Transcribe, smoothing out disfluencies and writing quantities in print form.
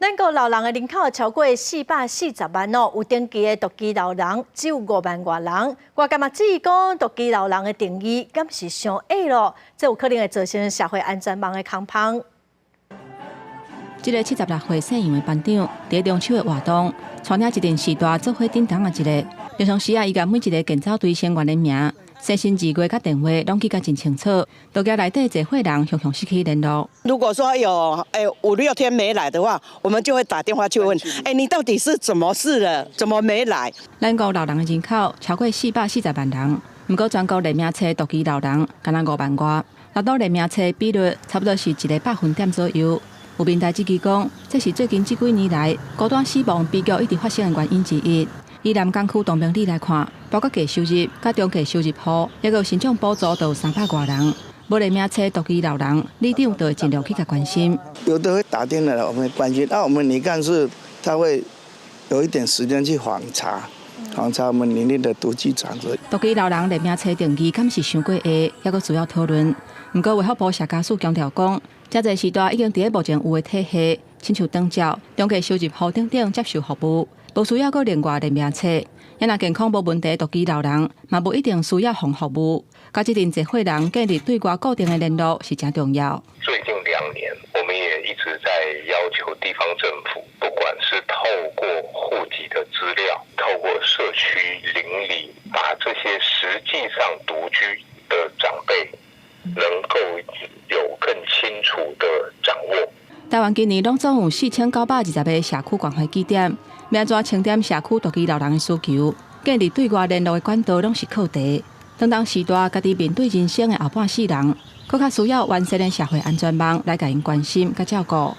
咱國老人的人口超過440萬哦，有登記的獨居老人只有5萬外人。外界嘛質疑講，獨居老人的定義敢是傷狹囉？這有可能會造成社會安全網的空縫。這个76歲姓楊的班長，佇中秋的活動，帶領一陣序大做伙叮當的一个。平常時啊，伊共每一个健走隊成員的名、生辰日月佮電話攏記甲真清楚，都驚內底濟歲人常常失去聯絡。如果說有五六天沒來的話，我們就會打電話去問，你到底是怎麼事了？怎麼沒來？咱國老人的人口超過440萬人，毋過全國列名冊獨居老人敢若5萬外，納入列名冊比率差不多是一个百分點左右。有民代質疑講，這是最近這幾年來高端死亡悲劇一直發生的原因之一。以南港區東明里來看，包括低收入、佮中低收入戶，抑閣有申請補助，都有300外人。無列名冊獨居老人，里長就會盡量去共關心。有的會打電話來，我們關心。那我們里幹事他會有一點時間去訪查，訪查我們裡面的獨居長者。獨居老人列名冊定義敢是傷過狹，抑閣需要討論。毋過衛福部社家署強調講，遮濟序大已經佇咧目前有的體系，親像長照、中低收入戶等等接受服務，無需要閣另外列名冊。若健康無問題，獨居老人嘛無一定需要予服務。佮這陣濟歲人建立對外固定的聯絡是誠重要。最近2年，我們也一直在要求地方政府，不管是透過戶籍的資料，透過社區鄰里，把這些實際上獨居的長輩，能夠有更清楚的掌握。台灣今年攏總有4920個社區關懷據點，欲按怎清點社區獨居老人的需求，建立對外聯絡的管道，攏是課題。當當時代，家己面對人生的後半世人，閣較需要完善的社會安全網來共𪜶關心佮照顧。